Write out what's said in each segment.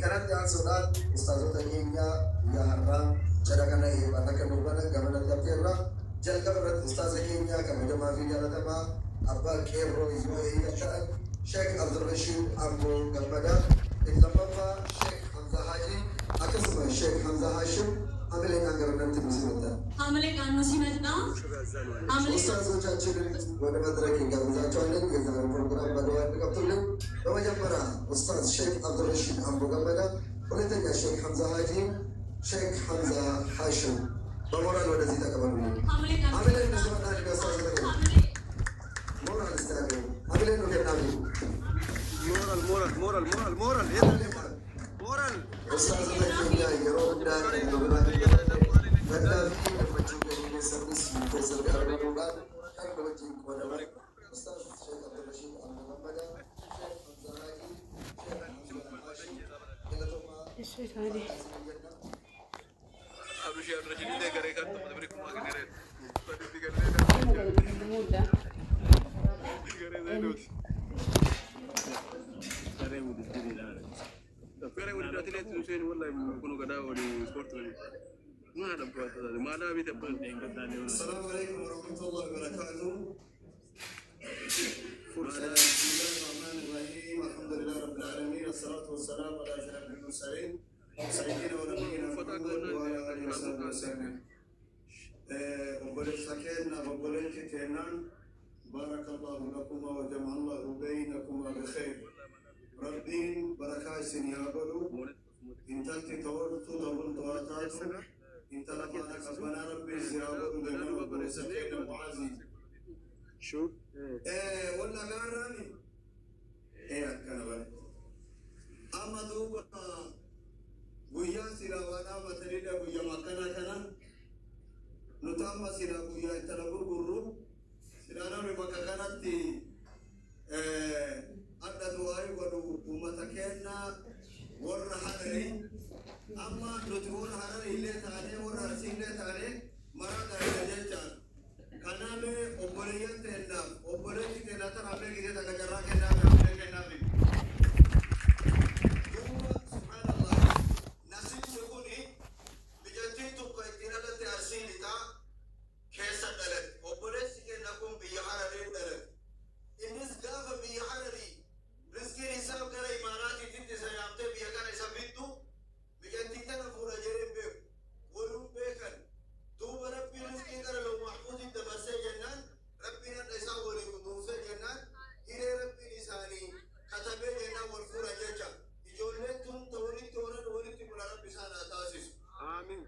Kanatti aansuudhaan ustaazota keenya guyyaa har'aa cidha kana eebbaan akka nu banan gamana qabdeerra. Jalqaba irratti ustaaza keenya kabajamaa fi jaalatamaa abbaa qeerroo UAE kan ta'an Sheek Abdurrashiid Amboo Gammadaa, lammaffaa Sheek Hamza Haji, akkasuma Sheek Hamza Hashim hamileedhaan gara natti nu simattan. Hamileedhaan nu simadhaa. Hamileedhaan ኡስታዞቻችንን ወደ መድረክ እንጋብዛቸዋለን። የዛሬው ፕሮግራም በዱዓ እንዲከፍቱልን በመጀመሪያ ኡስታዝ ሼክ አብዱረሺድ አምቦ ገመዳ፣ ሁለተኛ ሼክ ሐምዛ ሀጂ፣ ሼክ ሐምዛ ሐሽም በሞራል ወደዚህ ተቀበሉልን። Hamileedhaan nu Hamileen simadhaa. nu simadhaa ኡስታዝ ተቀበሉ። Hamilee. ሞራል እስቲ አገኙ። Hamileen nu kennaafi. Moral, moral, moral, moral, moral. Moral. Ustaazota keenya yeroo hundaa kan nu biraa gaddaa fi gammachuu keenya keessattis nu keessatti argamuudhaan kan nu wajjin qoodaman Ustaaz Sheek Abdurrashiid Ambo Gammadaa, Sheek Hamza Haji, Sheek Hamza Hashim, galatoomaa isin jenna. السلام عليكم ورحمة الله وبركاته. بسم الله الرحمن الرحيم، الحمد لله رب العالمين، الصلاة والسلام على أشرف المرسلين سيدنا ونبينا محمد وعلى آله وصحبه وسلم. Obboleessa keenya obboleettii teenaan بارك الله لكما وجمع الله بينكما بخير. Rabbiin barakaa isin haa godhu. Intalti toortu ta'uun to'ataatu intala faana qabbanaa Rabbiin isin haa godhu jennaan obboleessa keenya Mucaazii. Walla gaarraani akkana bare. Amma duuba guyyaa silaa waan dhaabbatanidha guyyaa akkana kana nuti amma silaa guyyaa intala gurgurru silaa namni bakka kanatti adda du'aa godhu uummata keenya warra Hararii. Amma nuti warra Hararii illee taanee warra Arsii illee taanee maraa taanee jechaan. Kanaaf obboleeyyan teennaaf obboleetti teennaa tanaaf gisee takka carraa kennaaf hamilee kennaafi. Duuba subhaanallah nasiibni kuni biyyattiin tokko ittiin alatti Arsii lixaa keessa dhalate. Obboleessi keenya kun biyya Hararii dhalate. Innis gaafa biyya Hararii riskiin isaa gara Imaaraatiitti isa yaamtee biyya kana isa bittu biyyattii tana fuudha jedhee hin beeku. Waluun beekan. Duuba Rabbiin riskii gara Lawh Mahfuuzitti dabarsee jennaan Rabbiin hadha isaa waliin kunuunsee jennaan hiree Rabbiin isaanii katabee jennaan wal fuudha jecha. Ijoolleen tun ta walitti horan walitti bula Rabbi isaan haa taasisu. Amiin.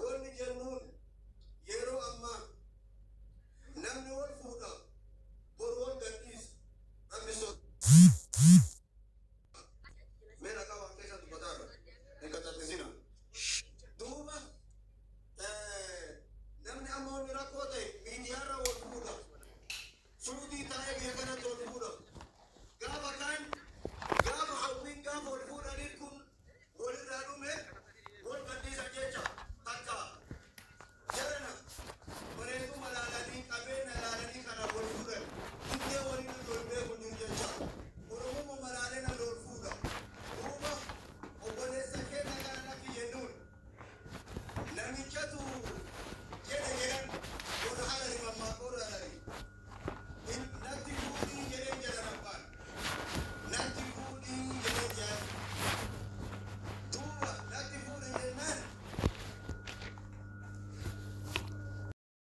Wanni jennuun yeroo ammaa namni wal fuudha boru wal gadhiisa. Rabbi mee ragaa waan keessa dubbataarra hin qaxxaxisina. Duuba namni amma wanni rakkoo ta'e miidiyaarra wal fuudha. Suudii taa'ee biyya kanatti wal fuudha. Gaafa kaan gaafa hawwiin gaafa wal fuudhanii kun walirraa dhume wal gadhiisa jecha takka. Jarana bareeduma laalanii qabeenya laalanii kana wal fuudhan. Diddee waliin namni wal beeku hin jiru jecha. Oromummaa malaalee namni wal fuudha. Duuba obboleessa keenya kana lakki jennuun namichatu jedhe jedhan warra Hararii mammaakoo warra Hararii. Natti fuudhii jedheen jedhan abbaan. Natti fuudhii jedheen jedhan. Duuba natti fuudhi jennaan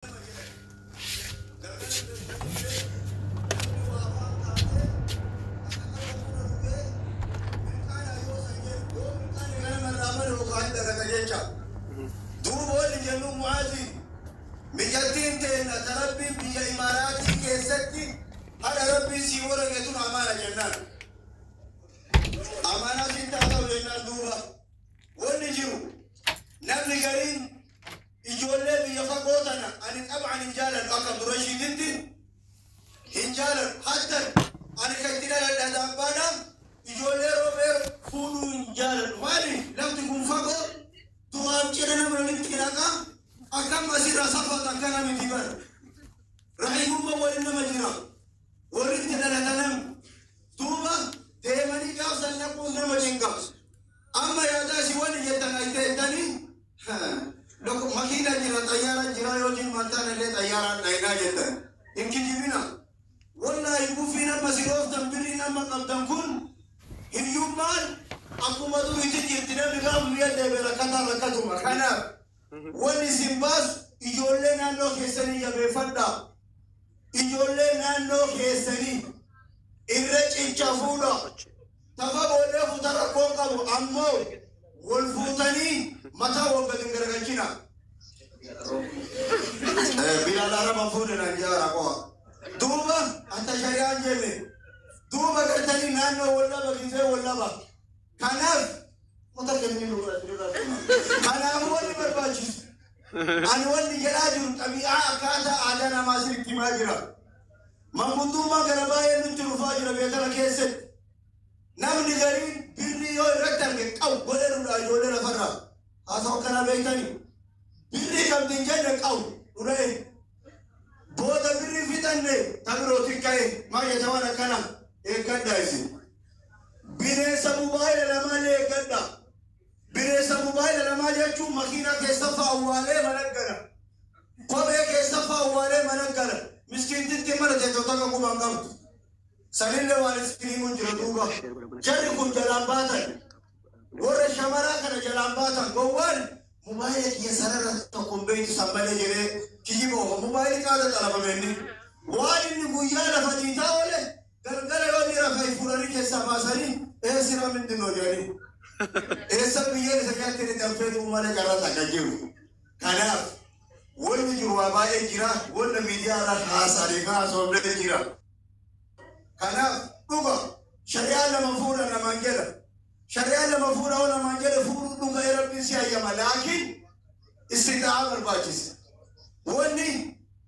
nama jedhan. Galgala namni waa afaan kaasee akka qaba buna dhugee mirqaana yoo san jedhu yoo mirqaana ganama irraa mana yookaan dalaga jecha. Duuba wanni jennu Mucaazii biyyattiin teenna ta Rabbiin biyya Imaaraatii keessatti haadha Rabbiin sii warage tun amaana jennaan. Amaanaa siin taata'u jennaan duuba. Wanni jiru namni gariin ijoollee biyya fagoo tana ani xab'an hin jaaladhu akka Abdurashiiditti hin jaaladhu. Hatta ani kan itti dhaladhe Adaabbaadhaaf ijoollee roobee fuudhuu hin jaaladhu. Maali lafti kun fagoo du'aaf cidha nama walitti dhaqa akkam asirraa safata akkana miti bara. waliin nama jira. Warri itti dhalatan duuba deemanii gaafsan naquun nama cinqa. Amma yaadaa isin wani jettan ayiteettanii makiina jira, xayyaara jira, yoo jimmaan taane illee xayyaaraan dhayinaa jettan. Hin kijibina. Wallaahi, buffiin amma si dhooftan, birriin amma qabdan kun, hiyyummaan akkuma duriitti jirti. Namni gaafa biyya deeme rakkataa rakkatuma. Kanaaf wanni isin baasu, ijoollee naannoo keessanii jabeeffadhaa. Ijoollee naannoo keessanii irra cincha fuudha. Tafa boollee fuuta rakkoon qabu, ammoo wal fuutanii mataa wal gadi hin garagalchina. Bilaal araba fuudhe nan jaara qo'a. Duuba anta shari'aan jenne duuba gartanii naannoo wal laba gisee wal laba. Kanaaf mata kenninu. Kanaafuu wanni barbaachisu, ani wanni jedhaa jiru, xabi'aa akkaataa aadaa namaa sirriitti himaa jira. Manguddummaa gara baay'ee nutti dhufaa jira biyya kana keessatti. Namni gariin birrii yoo irratti arge qabu godhee dhudha ijoollee lafarraa. Haasa'u akkana beektanii. Birrii qabdi hin jenne, qabu dhudhee. Booda birrii fixanne tabirootiin ka'e maal jetta? Waan akkana eeggadhaa isin. Bineensa mobaayila lamaallee eeggadhaa. Bineensa mobaayila lamaa jechuun makiinaa keessa awwaalee mana gala. Kophee keessa awwaalee mana gala. Miskiintitti mana teessoo takka quban qabdu. Sanillee waan iskiriimuun jira duuba. Jarri kun jalaan baatan. Warra shamaraa kana jalaan baatan. Gowwaan mobaayila kiyya sarara tokko hin beektu san malee jedhee kijiba oofa. Mobaayilli qaala xalafame inni. Waan inni guyyaa lafa dhiitaa oole, galgala yoo inni rafa fuudhanii keessaa baasanii eessira mindinoo jedhanii. Eessa biyyeen isa nyaatti inni danfee du'u malee carraa takka jiru. Kanaaf wanni jiru waa baay'ee jira. Wanna miidiyaa irra haasa'anii haasofnee jira. Kanaaf dhuga shari'aa lama fuudha namaan jedha. Shari'aa lama fuudha oo namaan jedhe, fuudhuu dhuga Rabbiin si hayyama. Laakiin istixaa barbaachisa. Wanni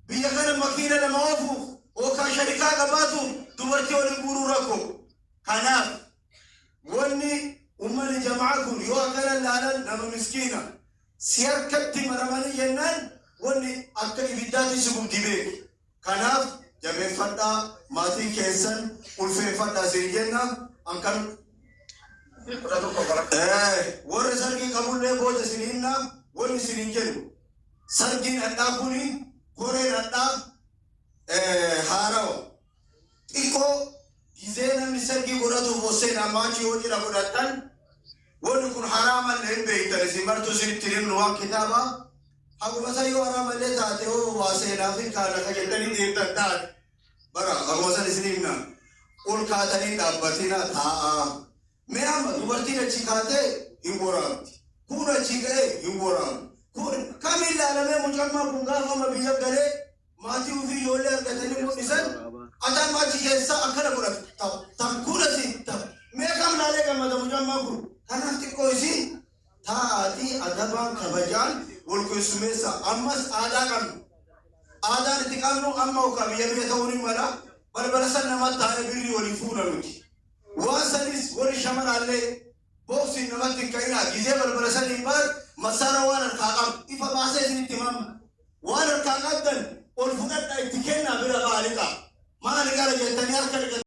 biyya kana makiina lama oofuuf yookaan sharikaa qabaatuuf dubartii waliin guuruu rakkoo. Kanaaf wanni ummanni jamaa kun yoo akkana laalan, nama miskiina si harkatti maramanii jennaan, wanni akka ibiddaatti si gubdi beeki. Kanaaf jabeeffadhaa, maatii keessan ulfeeffadhaa siin jenna. Ankan warri sargii qabullee booda isin himna. Wanni isin hin jennu, sargiin hadhaa kuni, koreen hadhaa haarawa. Xiqqoo gizee namni sargii godhatuuf hosseen ammaa achi yoo jira godhattan, wanni kun haraamallee hin beektan isin martuu, isinitti himnu waan kitaabaa. Haguma san yoo haraamallee taate, yoo waa seenaa fi kaana ka jettanii deemtan taate, bara haguma san isin himna, ol kaatanii dhaabbatina, taa'aa. Mee amma dubartiin achi kaatee hin waraabdi, kun achi ga'ee hin waraabu, kun kamiin laalamee? Mucammaa kun gaafa amma biyya galee maatii ofii ijoollee argatanii mul'isan, ataan achi keessaa akkana godhatu, takkuun asii mee kam laalee gammada mucammaa kun? Kanaaf xiqqoo isii taa'aatii adabaan kabajaan wal keessummeessa. Ammas aadaa qabnu, aadaan itti qabnu amma okaa biyya biyya ta'uu ni mala. Balbala san namatti taa'ee birrii walii fuuna nuti. Waan sanis warri shamaraallee booksiin namatti hin ka'inaa. Gizee balbala sanii baal masaara waan harkaa qabdu ifa baasee isinitti himama. Waan harkaa qabdan ol fudhadhaa, itti kennaa, bira ba'aa, liqaa maali qara jettanii harka dhiqatan.